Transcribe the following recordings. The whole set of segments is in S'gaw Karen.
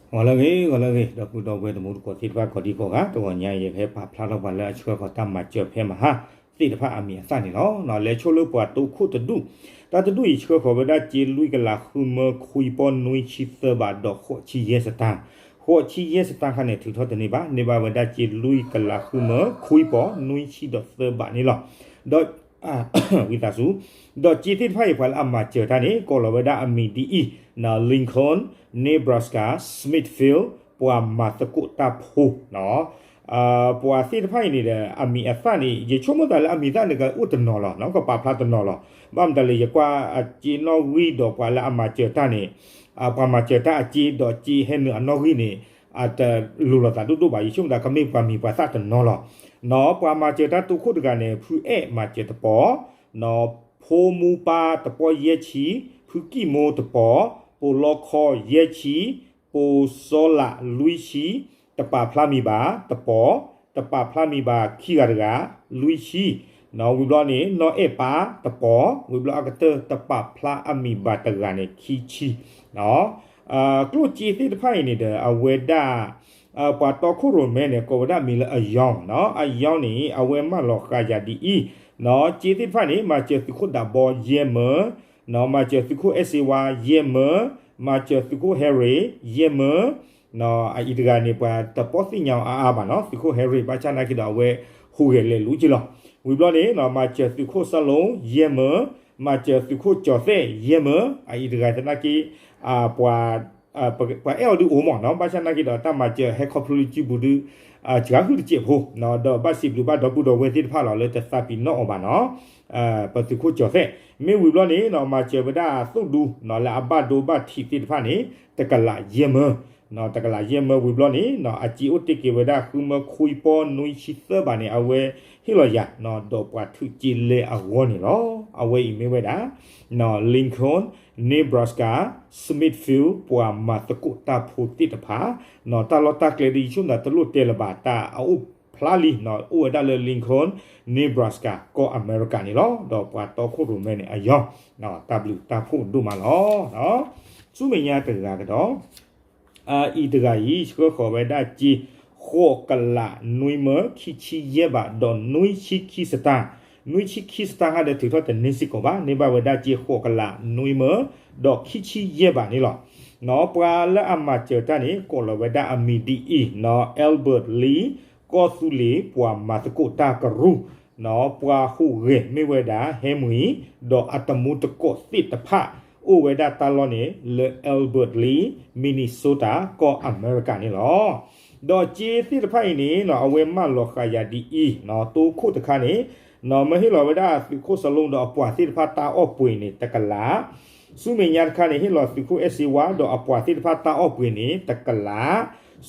ဂီၤလၢအဂ့ၤ ဂီၤလၢအဂ့ၤ ဒီပုၢ်ဒီဝဲၢ်တံၤသကိးသ့ၣ်တဖၣ် ကိးဒံကိးဂၤ တဂီၤညါအံၤ ယကဟဲပာ်ဖျါထီၣ်ပှၤလၢအဆှၢဃီၤတၢ်မၤစၢၤဖဲမဟါသ့ၣ်တဖၣ်အမံၤအသၣ်န့ၣ်လီၤ. လဲၤဆိလၢပှၤတိခိၣ်တဒူၣ်, တၢ်တဒူၣ်အံၤဆှၢဃီၤဝဲဒၣ်စ့လွံၢ်ကလးဃုမၢ ခွံပီၢ်နွံဆံသၢဘးဒီးဃိးဆံယဲၢ်စတၢ်, ဃိးဆံယဲၢ်စတၢ်ခါန့ၣ် ထုးထီၣ်တန့ၢ်ဘၣ်, န့ၢ်ဘၣ်ဝဲဒၣ်စ့လွံၢ်ကလးဃုမၢ ခွံပီၢ်နွံဆံဒီးသၢဘးန့ၣ်လီၤ. ဒီး ဝံသးစူၤ, ဒီးစ့သ့ၣ်တဖၣ်အံၤ ပှၤလၢအမၤစၢၤတၢ်န့ၣ် ကိးလီၤဝဲဒၣ်အမံၤဒ်အံၤ, Lincoln, Nebraska, Smithfield, ပှၤမၤသကိးတၢ်ဖိ ပှၤသ့ၣ်တဖၣ်အံၤန့ၣ်ဒီး အမံၤအသၣ်န့ၣ် ယဆိကမိၣ်သးလၢအမံၤသၣ်န့ၣ် ကအိၣ်တနီၤလီၤ, ကပာ်ဖျါတနီၤလီၤ. ဘၣ်မတၤလဲၣ် ယကွၢ်အစ့နီၣ်ဂံၢ်ဒီးပှၤလၢအမၤစၢၤတၢ်န့ၣ်, ပှၤမၤစၢၤတၢ်အစ့ဒီးစ့ဟဲနုာ်အနီၣ်ဂံၢ်န့ၣ် အတလိၤလိာ်သးဒိၣ်ဒိၣ်ဘၣ်, ယဆိကမိၣ်သးကမ့ၢ်ပှၤမံၤပှၤသၣ်တနီၤလီၤ. ပှၤမၤစၢၤတၢ်တိခိၣ်တဂၤန့ၣ် ဖုအဲၣ်မၤစၢၤတပီၤ, ဖိမူပၢ်တပီၢ်ယဲၢ်ဆံ, ဖုကံၣ်မိၢ်တပီၤ, ပိာ်လီခီယဲၢ်ဆံ, ပိာ်စီလးလွံၢ်ဆံ, တပာ်ဖျါမံၤဘၣ်တပီၤ, တပာ်ဖျါမံၤဘၣ်ခံဂၤတဂၤ လွံၢ်ဆံ, ဝံၤဘျီန့ၣ် နီၢ်အဲၣ်ပၢ်တပီၤ, ဝံၤဘျီအကတၢၢ်တပာ်ဖျါအမံၤဘၣ်တဂၤန့ၣ် ခံဆံ ကျိၣ်စ့သ့ၣ်တဖၣ်အံၤန့ၣ်ဒီး အဝဲဒၣ် ပှၤတီခိၣ်ရိၣ်မဲန့ၣ် ကိးဝဲဒၣ်မံၤလၢအယီၤ, အယီၤန့ၣ် အဝဲမၢလီၤဃာ်ယၤဒ်အံၤ, စ့သ့ၣ်တဖၣ်န့ၣ် မၤစၢၤသုးခိၣ်ဒးဘီယဲၢ်မၢ, မၤစၢၤသုးခိၣ်အဲၣ်စ့ဝါယဲၢ်မၢ, မၤစၢၤသုးခိၣ်ဟဲရ့ၣ် ယဲၢ်မၢ, အအံၤတဂၤန့ၣ် ပှၤတပီၢ်သ့ၣ်ညါအီၤအါအါဘၣ်နီၤ, သုးခိၣ်ဟဲရ့ၣ် ဘၣ်ဆၣ်နာ်က့ဒီးအဝဲဟူးဂဲၤလဲၤလူၤက့လီၤ. ဝံၤဘျီန့ၣ် မၤစၢၤသုးခိၣ်စၢလိ ယဲၢ်မၢ, မၤစၢၤသုးခိၣ်ကၠီၤသဲၣ် ယဲၢ်မၢ, အအံၤတဂၤသနာ်က့ ပှၤ ပှၤအဲၣ်အီၤဒုးအိၣ်မးနီၤ, ဘၣ်ဆၣ်နာ်က့ဒီးတၢ်မၤစၢၤဟဲခီဖျိလၢစုပူၤဒုး စှၤဟုၣ်တစဲးဖိ, ဒီးဘၣ်စံးဘျုးဘၣ်ဒီပုၢ်ဒီဝဲၢ်သ့ၣ်တဖၣ်လီၤ လၢတသးပ့ၤနီၣ်အီၤဘၣ်နီၤ, ပသုးခိၣ်ကၠီၤသဲၣ်, မ့ၢ်ဝံၤဘျီန့ၣ် မၤစၢၤဝဲဒၣ်သိၣ်ဒူ လၢအဘၣ်ဒိဘၣ်ထံးသ့ၣ်တဖၣ်န့ၣ် တကလးယဲၢ်မၢ, တကလးယဲၢ်မၢဝံၤဘျီန့ၣ် အစ့အိၣ်တ့ၢ်က့ၤဝဲဒၣ်ဃုမၢခွံပီၢ်နွံဆံသၢဘးန့ၣ် အဝဲဟ့ၣ်လီၤယၤ ဒီးပှၤထုးစ့လဲအဂီၢ်န့ၣ်လီၤ. အဝဲအံၤမ့ၢ်ဝဲဒၣ် Lincoln, Nebraska, Smithfield ပှၤမၤသကိးတၢ်ဖိသ့ၣ်တဖၣ်, တၢ်လီၢ်တၢ်ကျဲဒ်ယဆိကမိၣ်တလိၣ်တဲလၢၤဘၣ် တၢ်အအိၣ်ဖျါလံ အိၣ်ဝဲဒၣ်လၢ Lincoln, Nebraska ကီၢ်အမဲရကၤန့ၣ်လီၤ. ဒီးပှၤတီခိၣ်ရိၣ်မဲန့ၣ်အယီၤ တၢ်ဘျုးတၢ်ဖှိၣ်ဒိၣ်မးလီၤ. ဆူမဲာ်ညါတဂၤကဒီး အအံၤတဂၤအံၤ ဆှၢဃီၤဝဲဒၣ်စ့ ဃိးကလးနွံမၢ ခံဆံယဲၢ်ဘး ဒီးနွံဆံခံစတၢ်, နွံဆံခံစတၢ်ဟါဒီးထုးထီၣ်တန့ၢ်စ့ၢ်ကီးဘၣ်, န့ၢ်ဘၣ်ဝဲဒၣ်စ့ဃိးကလးနွံမၢ ဒီးခံဆံယဲၢ်ဘးန့ၣ်လီၤ. ပှၤလၢအမၤစၢၤတၢ်န့ၣ် ကိးလီၤဝဲဒၣ်အမံၤဒ်အံၤ, Albert Lee ကီၢ်သူလ့ၤ ပှၤမၤသကိးတၢ်ကရူၢ် ပှၤဟူးဂဲၤမ့ၢ်ဝဲဒၣ် Henry ဒီးအတမူတကိးသ့ၣ်တဖၣ် အိၣ်ဝဲဒၣ်တၢ်လီၢ်န့ၣ် လၢ Albert Lee, Minnesota ကီၢ်အမဲရကၤန့ၣ်လီၤ. ဒီးစ့သ့ၣ်တဖၣ်အံၤန့ၣ် အဝဲမၢလီၤဃာ်ယၤဒ်အံၤ, တိခိၣ်တခါန့ၣ် မၢဟ့ၣ်လီၤဝဲဒၣ်သုးခိၣ်စလိဒီးအပှၤသ့ၣ်တဖၣ်တၢ်အီၣ်ပှ့ၤန့ၣ် တကလး ဆူမဲာ်ညါတခါန့ၣ် ဟ့ၣ်လီၤသုးခိၣ်အဲၣ်စ့ဝါဒီးအပှၤသ့ၣ်တဖၣ်တၢ်အီၣ်ပှ့ၤန့ၣ် တကလး,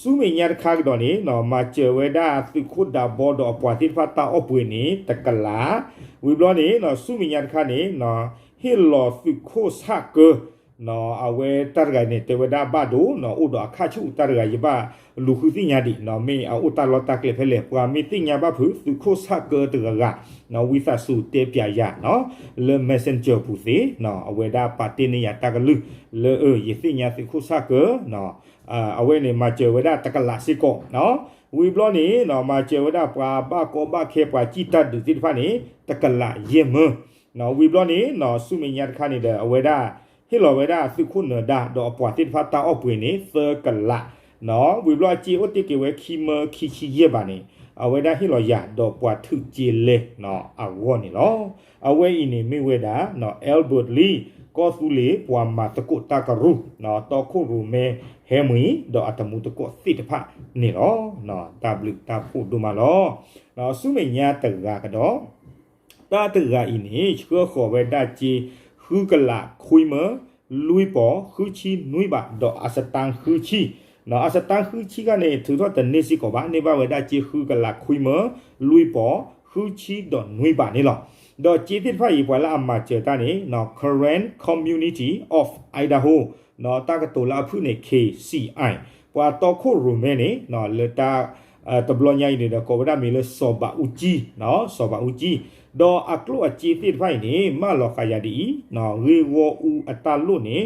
ဆူမဲာ်ညါတခါကဒီးန့ၣ် မၤစၢၤဝဲဒၣ်သုးခိၣ်ဒးဘီဒီးအပှၤသ့ၣ်တဖၣ်တၢ်အီၣ်ပှ့ၤန့ၣ် တကလး, ဝံၤဘျီန့ၣ် ဆူမဲာ်ညါတခါန့ၣ် ဟ့ၣ်လီၤသုးခိၣ်ဆၣ်ကၢ အဝဲတၢ်တဂၤန့ၣ် တဲဝဲဒၣ်ဘၣ်ဒိ အိၣ်ဒီးအခၣ်ဆူၣ်တၢ်တဂၤ ယဘၣ်လူၤဃုသ့ၣ်ညါဒံး မ့ၢ်အအိၣ်တၢ်လီၢ်တၢ်ကျဲဖဲလဲၣ် ပှၤမ့ၢ်သ့ၣ်ညါဘၣ်ဖုး သုးခိၣ်ဆၣ်ကၢတဂၤဂၤ ဝံသးစူၤတဲပၠးယၤ လၢ messenger ပူၤသ့ အဝဲဒၣ်ပာ်တ့ၢ်န့ၢ်ယၤတၢ်ကလုၢ် လၢယသ့ၣ်ညါသုးခိၣ်ဆၣ်ကၢ အဝဲန့ၣ် မၤစၢၤဝဲဒၣ်တကလးစ့ၢ်ကီး, ဝံၤဘျီန့ၣ် မၤစၢၤဝဲဒၣ်ပှၤဘၣ်ကီဘၣ်ခဲ ပှၤစံၣ်တၢ်ဒုးသ့ၣ်တဖၣ်န့ၣ် တကလးယဲၢ်မၢ, ဝံၤဘျီန့ၣ် ဆူမဲာ်ညါတခါန့ၣ်ဒီး အဝဲဒၣ် ဟ့ၣ်လီၤဝဲဒၣ်သုးခိၣ်နၢၤဒါ ဒီးအပှၤသ့ၣ်တဖၣ်တၢ်အီၣ်ပှ့ၤန့ၣ် သၢကလး, ဝံၤဘျီအစ့အိၣ်တ့ၢ်က့ၤဝဲခံမၢခံဆံယဲၢ်ဘးန့ၣ် အဝဲဒၣ်ဟ့ၣ်လီၤယၤ ဒီးပှၤထုးစ့လဲအဂီၢ်န့ၣ်လီၤ. အဝဲအံၤန့ၣ်မ့ၢ်ဝဲဒၣ် Albert Lee ကီၢ်သူလ့ၤ ပှၤမၤသကိးတၢ်ကရူၢ် တီခိၣ်ရိၣ်မဲ Henry ဒီးအတမူတကိးသ့ၣ်တဖၣ်န့ၣ်လီၤ. တၢ်ဘျုးတၢ်ဖှိၣ်ဒိၣ်မးလီၤ. ဆူမဲာ်ညါတဂၤကဒီး တၢ်တဂၤအံၤန့ၣ် ဆှၢဃီၤဝဲဒၣ်စ့ ဃုကလးခွံမၢ လွံၢ်ပီၢ် ဃုဆံနွံဘး ဒီးအစတါဃုဆံ, အစတါဃုဆံခါန့ၣ် ထုးထီၣ်တန့ၢ်စ့ၢ်ကီးဘၣ် န့ၢ်ဘၣ်ဝဲဒၣ်စ့ဃုကလးခွံမၢ လွံၢ်ပီၢ် ဃုဆံဒီးနွံဘးန့ၣ်လီၤ. ဒီးစ့သ့ၣ်တဖၣ်အံၤ ပှၤလၢအမၤစၢၤတၢ်န့ၣ် Karen Community of Idaho တၢ်ကတိၤလၢအဖုၣ်န့ၣ် K C I ပှၤတီခိၣ်ရိၣ်မဲန့ၣ် လၢတၢ် တဘျီညါအံၤန့ၣ်ဒီး ကိးဝဲဒၣ်မ့ၢ်လၢစီၤဘးအူကၠံ, စီၤဘးအူကၠံ, ဒီးအကျိၣ်အစ့သ့ၣ်တဖၣ်အံၤန့ၣ် မၢလီၤဃာ်ယၤဒ်အံၤ, ဂ့ၢ်ဂီၢ်အူအတၢ်လိၣ်န့ၣ်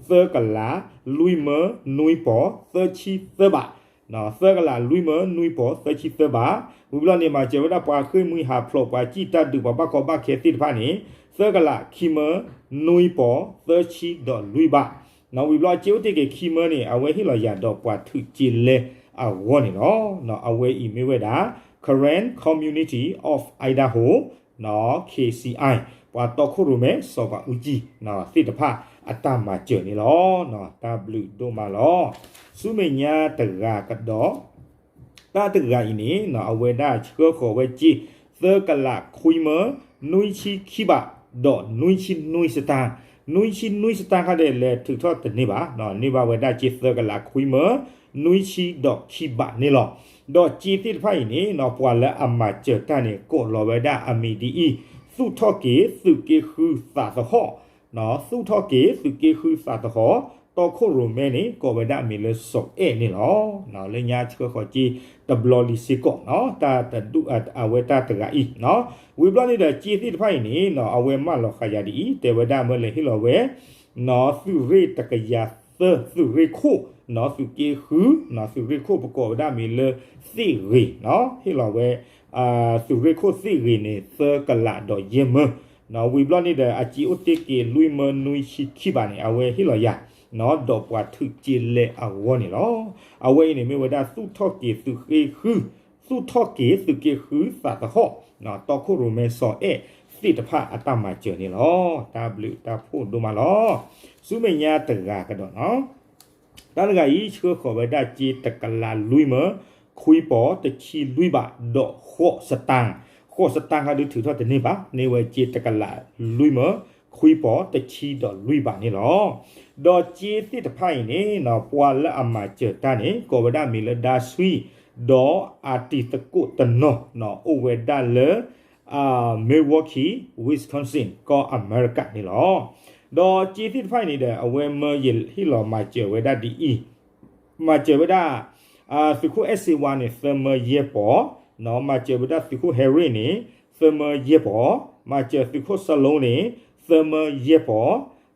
သၢကလး လွံၢ်မၢ နွံပီၤ သၢဆံသၢဘး, သၢကလး လွံၢ်မၢ နွံပီၤ သၢဆံသၢဘး, ဝံၤဘျီန့ၣ် မၤစၢၤဝဲဒၣ်ပှၤဃ့ၢ်မှံဟးဖျိး ပှၤစံၣ်တၢ်ဒုး ပှၤဘၣ်ကီဘၣ်ခဲသ့ၣ်တဖၣ်န့ၣ် သၢကလး ခံမၢ နွံပီၤ သၢဆံဒီးလွံၢ်ဘး, ဝံၤဘျီအစ့အိၣ်တ့ၢ်က့ၤခံမၢန့ၣ် အဝဲဟ့ၣ်လီၤယၤဒီးပှၤထုးက့လဲအဂီၢ်န့ၣ်လီၤ. အဝဲအံၤမ့ၢ်ဝဲဒၣ် Karen Community of Idaho, KCI, ပှၤတီခိၣ်ရိၣ်မဲ စီၤဘးအူကၠံ သ့ၣ်တဖၣ်အတၢ်မၤစၢၤန့ၣ်လီၤ. တၢ်ဘျုးဒိၣ်မးလီၤ. ဆူမဲာ်ညါတဂၤကဒီး တၢ်တဂၤအံၤန့ၣ် အဝဲဒၣ်ဆှၢဃီၤဝဲစ့ သၢကလး ခွံမၢ နွံဆံခံဘး ဒီးနွံဆံနွံစတၢ်, နွံဆံနွံစတၢ်ခါဒီး လဲၤထုးထီၣ်တန့ၢ်ဘၣ်, န့ၢ်ဘၣ်ဝဲဒၣ်စ့ သၢကလး ခွံမၢ နွံဆံဒီးခံဘးန့ၣ်လီၤ. ဒီးစ့သ့ၣ်တဖၣ်အံၤန့ၣ် ပှၤလၢအမၤစၢၤတၢ်န့ၣ် ကိးလီၤဝဲဒၣ်အမံၤဒ်အံၤ, သူၣ်ထီၣ်က့ၤ သုးက့ဃုသးသဟီၣ် သူၣ်ထီၣ်က့ၤ သုးက့ဃုသးသဟီၣ်, တီခိၣ်ရိၣ်မဲန့ၣ် ကိးဝဲဒၣ်အမံၤလၢစီၤအဲၣ်န့ၣ်လီၤ. လၢညါဆှၢဃီၤစ့တဘျီလံစ့ၢ်ကီး, တၢ်တဒူၣ်အဝဲတၢ်တဂၤအံၤ, ဝံၤဘျီန့ၣ်ဒီး စ့သ့ၣ်တဖၣ်အံၤန့ၣ် အဝဲမၢလီၤဃာ်ယၤဒ်အံၤ, တဲဝဲဒၣ်မၢလဲၤဟ့ၣ်လီၤဝဲ သုးရ့ၣ်တကယၤသၢ သုးရ့ၣ်ခိၣ်, သုးက့ဃု, သုးရ့ၣ်ခိၣ်ပကိးဝဲဒၣ်မံၤလၢ သ့ၣ်ဂ့ၤ, ဟ့ၣ်လီၤဝဲ သုးရ့ၣ်ခိၣ်သ့ၣ်ဂ့ၤန့ၣ် သၢကလးဒီးယဲၢ်မၢ, ဝံၤဘျီန့ၣ်ဒီး အစ့အိၣ်တ့ၢ်က့ၤ လွံၢ်မၢ နွံဆံခံဘးန့ၣ် အဝဲဟ့ၣ်လီၤယၤ ဒီးပှၤထုးက့လဲအဂီၢ်န့ၣ်လီၤ. အဝဲအံၤန့ၣ်မ့ၢ်ဝဲဒၣ် သူၣ်ထီၣ်က့ၤ သုးက့ဃု, သူၣ်ထီၣ်က့ၤ သုးက့ဃုသးသဟီၣ်, တီခိၣ်ရိၣ်မဲစီၤအဲၣ် သ့ၣ်တဖၣ်အတၢ်မၤစၢၤန့ၣ်လီၤ. တၢ်ဘျုးတၢ်ဖှိၣ်ဒိၣ်မးလီၤ. ဆူမဲာ်ညါတဂၤကဒီး တၢ်တဂၤအံၤ ဆှၢဃီၤဝဲဒၣ်စ့ တကလး လွံၢ်မၢ ခွံပီၤ တဆံလွံၢ်ဘး ဒီးဃိးစတၣ်, ဃိးစတၣ်ခါဒုးထုးထီၣ်တန့ၢ်ဘၣ်, န့ၢ်ဝဲစ့ တကလး လွံၢ်မၢ ခွံပီၤ တဆံဒီးလွံၢ်ဘးန့ၣ်လီၤ. ဒီးစ့သ့ၣ်တဖၣ်အံၤန့ၣ် ပှၤလၢအမၤစၢၤတၢ်န့ၣ် ကိးဝဲဒၣ်မံၤလၢ ဒါဆွံ, ဒီးအတံၤသကိးတနီၤ အိၣ်ဝဲဒၣ်လၢ Milwaukee, Wisconsin ကီၢ်အမဲရကၤန့ၣ်လီၤ. ဒီးစ့သ့ၣ်တဖၣ်အံၤန့ၣ်ဒီး အဝဲမၢယဟ့ၣ်လီၤမၤစၢၤဝဲဒၣ်ဒ်အံၤ, မၤစၢၤဝဲဒၣ် သုးခိၣ်အဲၣ်စ့ဝါန့ၣ် သၢမၢယဲၢ်ပီၤ, မၤစၢၤဝဲဒၣ်သုးခိၣ်ဟဲရ့ၣ်န့ၣ် သၢမၢယဲၢ်ပီၤ, မၤစၢၤသုးခိၣ်စလိန့ၣ် သၢမၢယဲၢ်ပီၤ,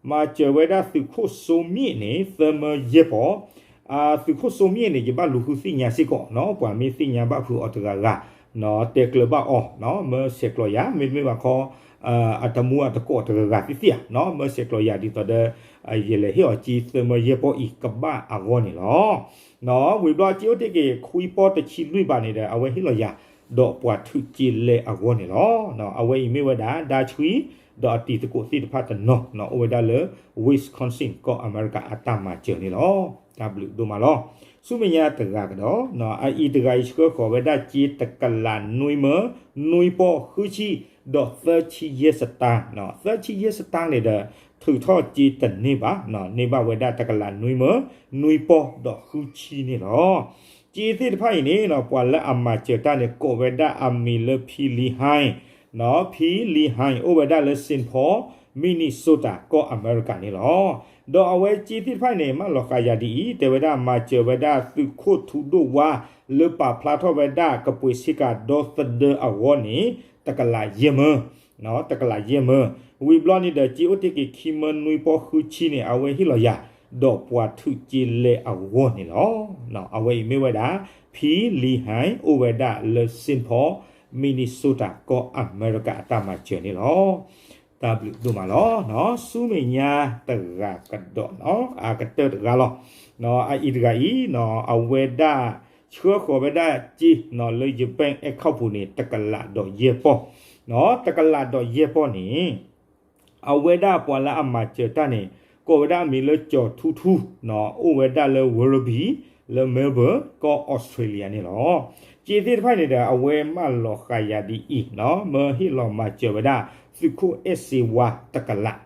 မၤစၢၤဝဲဒၣ်သုးခိၣ်စိမ့ၣ်န့ၣ် သၢမၢယဲၢ်ပီၤ, သုးခိၣ်စိမ့ၣ်န့ၣ် ယဘၣ်လူၤဃုသ့ၣ်ညါစ့ၢ်ကီး, ပှၤမ့ၢ်သ့ၣ်ညါဘၣ်ဖုးအီၤတဂၤဂၤ တဲကျၢၤဘၣ်အီၤ, မၢဆဲးကျိးယၤ မ့တမ့ၢ်ဘၣ်ခီ အတမူအတကိးတဂၤဂၤသ့ၣ်သ့ၣ်ဧါ, မၢဆဲးကျိးယၤဒ်သိးဒီး ယလဲၤဟ့ၣ်အီၤစ့ သၢမၢယဲၢ်ပီၤအံၤကဘၣ်အဂီၢ်န့ၣ်လီၤ. ဝံၤဘျီစ့အိၣ်တ့ၢ်က့ၤ ခွံပီၤ တဆံလွံၢ်ဘးန့ၣ်ဒီး အဝဲဟ့ၣ်လီၤယၤ ဒီးပှၤထုးက့လဲအဂီၢ်န့ၣ်လီၤ. အဝဲအံၤမ့ၢ်ဝဲဒၣ် ဒါဆွံ, ဒီးအတံၤသကိးသ့ၣ်တဖၣ်တနီၤ အိၣ်ဝဲဒၣ်လၢ Wisconsin ကီၢ်အမဲရကၤအတၢ်မၤစၢၤန့ၣ်လီၤ. တၢ်ဘျုးဒိၣ်မးလီၤ. ဆူမဲာ်ညါတဂၤကဒီး အအံၤတဂၤအံၤဆှၢဃီၤဝဲဒၣ်စ့ တကလး နွံမၢ နွံပီၤ ဃုဆံ ဒီးသၢဆံယဲၢ်စတၣ်, သၢဆံယဲၢ်စတၣ်န့ၣ်ဒီး ထုးထီၣ်စ့တန့ၢ်ဘၣ်, န့ၢ်ဘၣ်ဝဲဒၣ် တကလး နွံမၢ နွံပီၤ ဒီးဃုဆံန့ၣ်လီၤ. စ့သ့ၣ်တဖၣ်အံၤန့ၣ် ပှၤလၢအမၤစၢၤတၢ်န့ၣ် ကိးဝဲဒၣ်အမံၤလၢ ဖံလံဟဲ, ဖံလံဟဲ အိၣ်ဝဲဒၣ်လၢ Saint Paul, Minnesota ကီၢ်အမဲရကၤန့ၣ်လီၤ. ဒီးအဝဲစ့သ့ၣ်တဖၣ်အံၤန့ၣ် မၢလီၤဃာ်ယၤဒ်အံၤ, တဲဝဲဒၣ်မၤစၢၤဝဲဒၣ်သုးခိၣ်ထူဒိၣ်ဝါ လၢပာ်ဖျါထီၣ်ဝဲဒၣ်ကပှ့ၤဆ့ကၤဒီသဒၢအဂီၢ်န့ၣ် တကလးယဲၢ်မၢ, တကလးယဲၢ်မၢ, ဝံၤဘျီန့ၣ်ဒီး စ့အိၣ်တ့ၢ်က့ၤ ခံမၢ နွံပီၤ ဃုဆံန့ၣ် အဝဲဟ့ၣ်လီၤယၤ ဒီးပှၤထုးက့လဲအဂီၢ်န့ၣ်လီၤ. အဝဲအံၤမ့ၢ်ဝဲဒၣ် ဖံလံဟဲ အိၣ်ဝဲဒၣ်လၢ Saint Paul, Minnesota ကီၢ်အမဲရကၤအတၢ်မၤစၢၤန့ၣ်လီၤ. တၢ်ဘျုးဒိၣ်မးလီၤ. ဆူမဲာ်ညါတဂၤကဒီး, အကတၢၢ်တဂၤလီၤ. အအံၤတဂၤအံၤ အဝဲဒၣ်ဆှၢဃီၤဝဲဒၣ်စ့ လၢယ bank account ပူၤန့ၣ် တကလးဒီးယဲၢ်ပီၢ်, တကလးဒီးယဲၢ်ပီၢ်န့ၣ် အဝဲဒၣ်ပှၤလၢအမၤစၢၤတၢ်န့ၣ် ကိးဝဲဒၣ်အမံၤလၢ ကၠီၤထူထူ, အိၣ်ဝဲဒၣ်လၢ Werribee လၢ Melbourne ကီၢ် Australia န့ၣ်လီၤ. စ့သ့ၣ်တဖၣ်န့ၣ်ဒီး အဝဲမၢလီၤဃာ်ယၤဒ်အံၤ, မၢဟ့ၣ်လီၤမၤစၢၤဝဲဒၣ် သုးခိၣ်အဲၣ်စ့ဝါတကလး,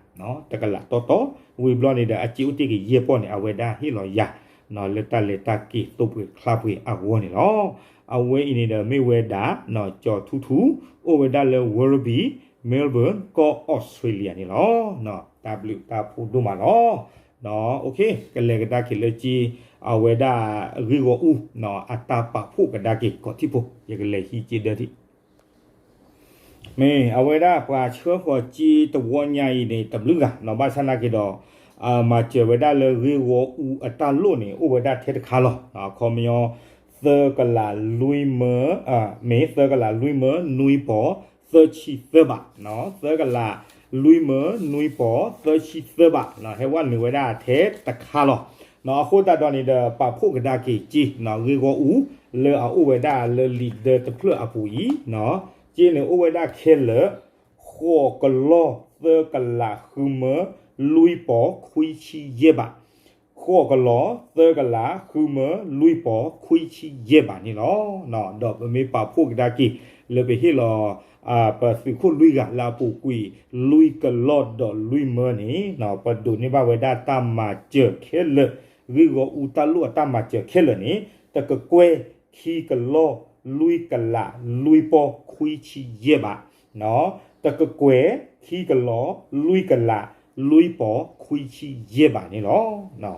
တကလးတီတီ, ဝံၤဘျီန့ၣ်ဒီး အစ့အိၣ်တ့ၢ်က့ၤယဲၢ်ပီၢ်န့ၣ် အဝဲဒၣ်ဟ့ၣ်လီၤယၤ လၢတၢ်လဲၤတၢ်က့ၤသိပှ့ၤချါပှ့ၤအဂီၢ်န့ၣ်လီၤ. အဝဲအံၤန့ၣ်ဒီးမ့ၢ်ဝဲဒၣ် ကၠီၤထူထူ, အိၣ်ဝဲဒၣ်လၢ Werribee, Melbourne ကီၢ် Australia န့ၣ်လီၤ. တၢ်ဘျုးတၢ်ဖှိၣ်ဒိၣ်မးလီၤ. ကလဲၤကဒါက့ၤလၢစ့ အဝဲဒၣ်ဂ့ၢ်ဂီၢ်အူ အတၢ်ပာ်ဖှိၣ်ကဒါက့ၤ ကီၢ်ထံဖိ ယကလဲၤဟံးက့ၤဒၢထံၣ် မ့ၢ်အဝဲဒၣ်ပှၤဆှၢဃီၤက့ၤတဝီညါအံၤန့ၣ် တဘျုးဂၤ ဘၣ်ဆၣ်နာ်က့ဒီး မၤစၢၤဝဲဒၣ်လၢဂ့ၢ်ဂီၢ်အူအတၢ်လိၣ်န့ၣ် အိၣ်ဝဲဒၣ်ထဲတခါလီၤ. ခီပညီ သၢကလးလွံၢ်မၢ မ့ၢ်သၢကလးလွံၢ်မၢနွံပီၤ သၢဆံသၢဘး, သၢကလးလွံၢ်မၢနွံပီၤ သၢဆံသၢဘး ဟဲဝဲနုာ်ဝဲဒၣ်ထဲတခါလီၤ. အဃိသတးဒီးန့ၣ်ဒီး ပာ်ဖှိၣ်ကဒါက့ၤက့ၤ ဂ့ၢ်ဂီၢ်အူ လၢအအိၣ်ဝဲဒၣ်လၢလံာ်ဒၢတဖျၢၣ်အပူၤအံၤ က့န့ၣ်အိၣ်ဝဲဒၣ်ခဲလၢာ် ဃိးကလီသၢကလးဃုမၢလွံၢ်ပီၤခွံဆံယဲၢ်ဘး, ဃိးကလီသၢကလးဃုမၢလွံၢ်ပီၤခွံဆံယဲၢ်ဘးန့ၣ်လီၤ. ဒီးပမ့ၢ်ပာ်ဖှိၣ်ကဒါက့ၤ လၢပဟ့ၣ်လီၤ ပသုးခိၣ်လွံၢ်ဂၤလၢအပူၤကွံာ် လွံၢ်ကလီဒီးလွံၢ်မၢန့ၣ် ပဒိးန့ၢ်ဘၣ်ဝဲဒၣ်တၢ်မၤစၢၤခဲလၢာ် ဂ့ၢ်ဂီၢ်အူတၢ်လိၣ်အတၢ်မၤစၢၤခဲလၢာ်န့ၣ် တကကွဲၢ် ခံကလီလွံၢ်ကလးလွံၢ်ပီၤခွံဆံယဲၢ်ဘး, တကကွဲၢ် ခံကလီလွံၢ်ကလးလွံၢ်ပီၤခွံဆံယဲၢ်ဘးန့ၣ်လီၤ.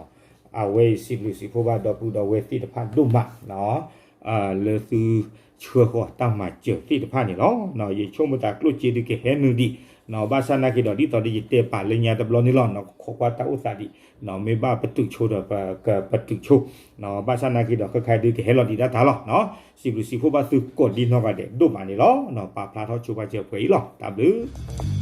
အဝဲအံၤစံးဘျုးစံးဖှိၣ်ဘၣ်ဒီပုၢ်ဒီဝဲၢ်သ့ၣ်တဖၣ်ဒိၣ်မး လၢသုဆှၢဃီၤတၢ်မၤစၢၤသ့ၣ်တဖၣ်န့ၣ်လီၤ. ယဆိကမိၣ်သးကျိၣ်စ့ဒုးကဟဲနုာ်ဒံး ဘၣ်ဆၣ်နာ်က့ဒီး ဒ်သိးဒီးယတဲပာ်လၢညါတဘျီန့ၣ်လီၤ ခိးကွၢ်တၢ်အိၣ်သးဒံး မ့ၢ်ဘၣ်ပတုာ်ဆိဒီးပကပတုာ်ဆိ ဘၣ်ဆၣ်နာ်က့ဒီး ခဲခါဒုးကဟဲလီၤဒံးဒၣ်တၢ်လီၤ. စံးဘျုးစံးဖှိၣ်ဘၣ်သုကိးဒံနီၢ်ဂၤဒဲးဒိၣ်မးန့ၣ်လီၤ. ပာ်ဖျါထီၣ်ဆိပာ်စၢၤပှဲၤအံၤလီၤ. တၢ်ဘျုး